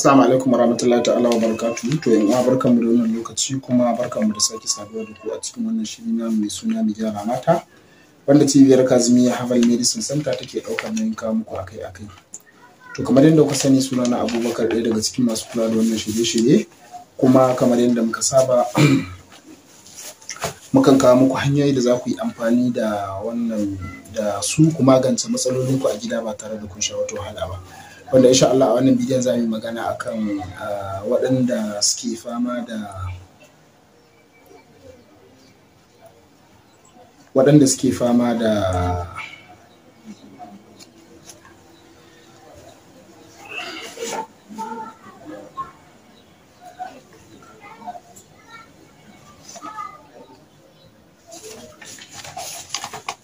Assalamu alaikum warahmatullahi ta'ala wa barakatuhu. To yan uwa, barkanmu da wannan lokaci, kuma barkanmu da sake saduwa da ku a cikin wannan shiri na mai suna "Mu Gyara Mata", wanda cibiyar Kazimiya Herbal Medicine Center take ɗaukar nauyin kawo muku akai-akai. To kamar yadda kuka sani, suna na Abubakar, ɗaya daga cikin masu kula da wannan shirye-shirye, kuma kamar yadda muka saba mukan kawo muku hanyoyi da za ku yi amfani da wannan da su ku magance matsalolinku a gida ba tare da kun sha wata wahala ba. Wanda insha Allah a wannan bidiyon za mu yi magana akan waɗanda suke fama da waɗanda suke fama da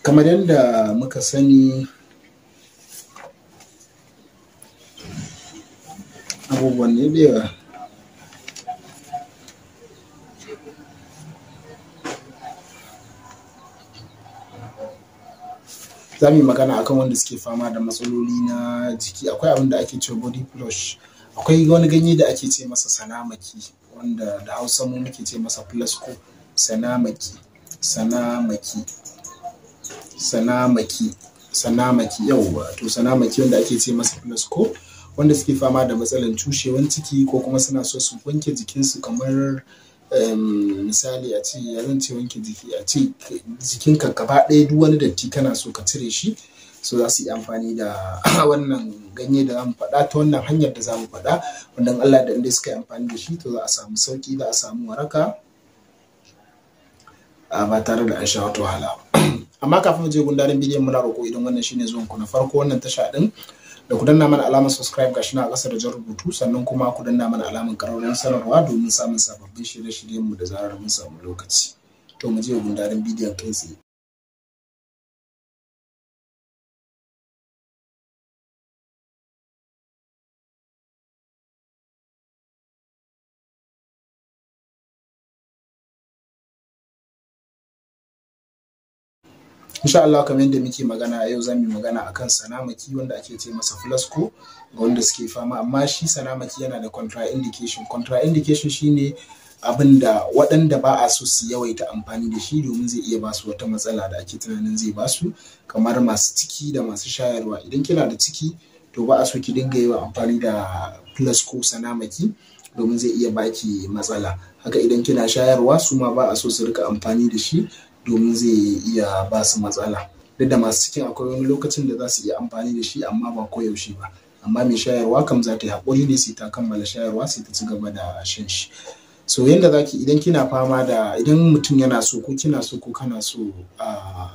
kamar yadda muka sani, abubuwan ne da yawa. Za mu yi magana akan wanda suke fama da matsaloli na jiki. Akwai abin da ake cewa body flush. Akwai wani ganye da ake ce masa sanamaki, wanda da Hausa mu muke ce masa flasco. Sanamaki, sanamaki, sanamaki, sanamaki, yauwa. To sanamaki, wanda ake ce masa flasco, wanda suke fama da matsalan cushewan ciki ko kuma suna so su wanke jikinsu, kamar misali a ce, ya zan ce, wanke jiki, a ce jikinka gaba ɗaya duk wani datti kana so ka cire shi, so za su yi amfani da wannan ganye da zamu faɗa, ta wannan hanyar da zamu faɗa, wanda Allah da inda suka yi amfani da shi, to za a samu sauki, za a samu waraka ba tare da an sha wata wahala ba. Amma kafin mu je gundarin bidiyon, muna roƙo, idan wannan shine zuwan ku na farko wannan tasha din, da ku danna mana alamar subscribe, gashi na a ƙasa da jan rubutu, sannan kuma ku danna mana alamar ƙararrawar sanarwa domin samun sababbin shirye-shiryen mu da zarar mun samu lokaci. To mu je gundarin bidiyon kai tsaye. Insha Allah, kamar yadda muke magana, yau za mu yi magana akan sanamaki, wanda ake ce masa flasco, ga wanda suke fama. Amma shi sanamaki yana da contraindication. Contraindication shine abin da waɗanda ba a so su yawaita amfani da shi, domin zai iya basu wata matsala da ake tunanin zai basu, kamar masu ciki da masu shayarwa. Idan kina da ciki, to ba a so ki dinga yawan amfani da flasco, sanamaki, domin zai iya baki matsala. Haka idan kina shayarwa, su ma ba a so su rika amfani da shi domin zai iya ba su matsala. Duk da masu cikin akwai wani lokacin da za su iya amfani da shi, amma ba koyaushe ba. Amma mai shayarwa kam za ta yi haƙuri ne sai ta kammala shayarwa, sai ta ci gaba da shan shi. So yanda zaki, idan kina fama da, idan mutum yana so, ko kina so, ko kana so a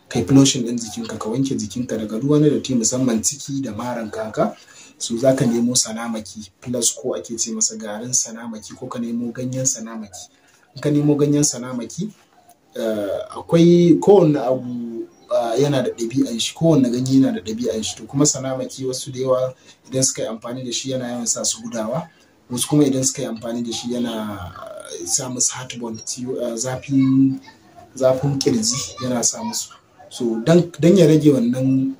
kai flushing ɗin jikinka, ka wanke jikinka daga duk wani datti, musamman ciki da maranka haka, so za ka nemo sanamaki, plus ko ake ce masa garin sanamaki, ko ka nemo ganyen sanamaki. In ka nemo ganyen sanamaki, akwai kowanne abu yana da ɗabi'an shi, kowanne ganye yana da ɗabi'an shi. To kuma sanamaki, wasu da yawa idan suka yi amfani da shi yana yawan sa su gudawa, wasu kuma idan suka yi amfani da shi yana sa musu heartburn, zafin kirji yana sa musu. So dan ya rage wannan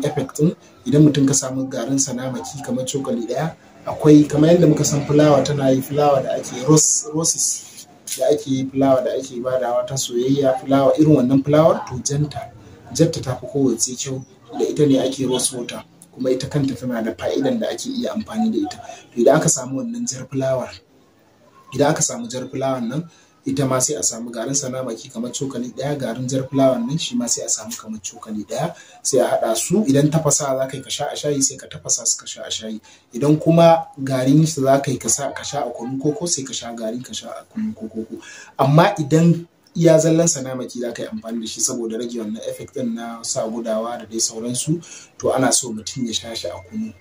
effect din, idan mutum ka samu garin sanamaki kamar cokali ɗaya, akwai kamar yadda muka san fulawa tana yi, fulawa da ake roses da ake yi, fulawa da ake badawa ta soyayya, fulawa, irin wannan fulawar, to janta, jatta ta fi kowace kyau. Da ita ne ake rose water, kuma ita kanta tana da fa'idan da ake iya amfani da ita. To idan aka samu wannan jar fulawar, idan aka samu jar fulawar nan, ita ma sai a samu garin sanamaki kamar cokali ɗaya, garin jar fulawar nan shi ma sai a samu kamar cokali ɗaya, sai a haɗa su. Idan tafasa za ka yi ka sha a shayi, sai ka tafasa su ka sha a shayi. Idan kuma garin su za ka yi ka sha a kunu koko, sai ka sha garin ka sha a kunu koko. Amma idan iya zallan sanamaki za ka yi amfani da shi saboda rage wannan effect ɗin na sa gudawa da dai sauransu, to ana so mutum ya sha shi a kunu,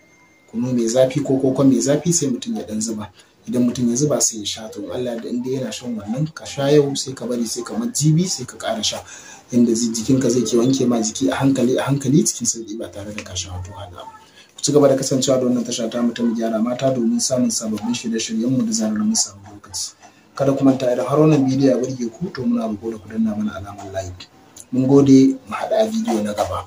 kunu mai zafi ko koko mai zafi, sai mutum ya ɗan zuba. Idan mutum ya zuba sai ya sha, to Allah da inda yana shan wannan, ka sha yau, sai ka bari sai kamar jibi sai ka ƙara sha, inda jikinka zai ke wanke ma jiki a hankali a hankali, cikin sauki, ba tare da ka sha wata wahala ba. Ku ci gaba da kasancewa da wannan tasha ta mu ta Gyara Mata domin samun sababbin shirye-shiryen mu da zarar mun samu lokaci. Kada ku manta, idan har wannan bidiyo ya burge ku, to muna roƙo da ku danna mana alamar like. Mun gode, mu haɗa a bidiyo na gaba.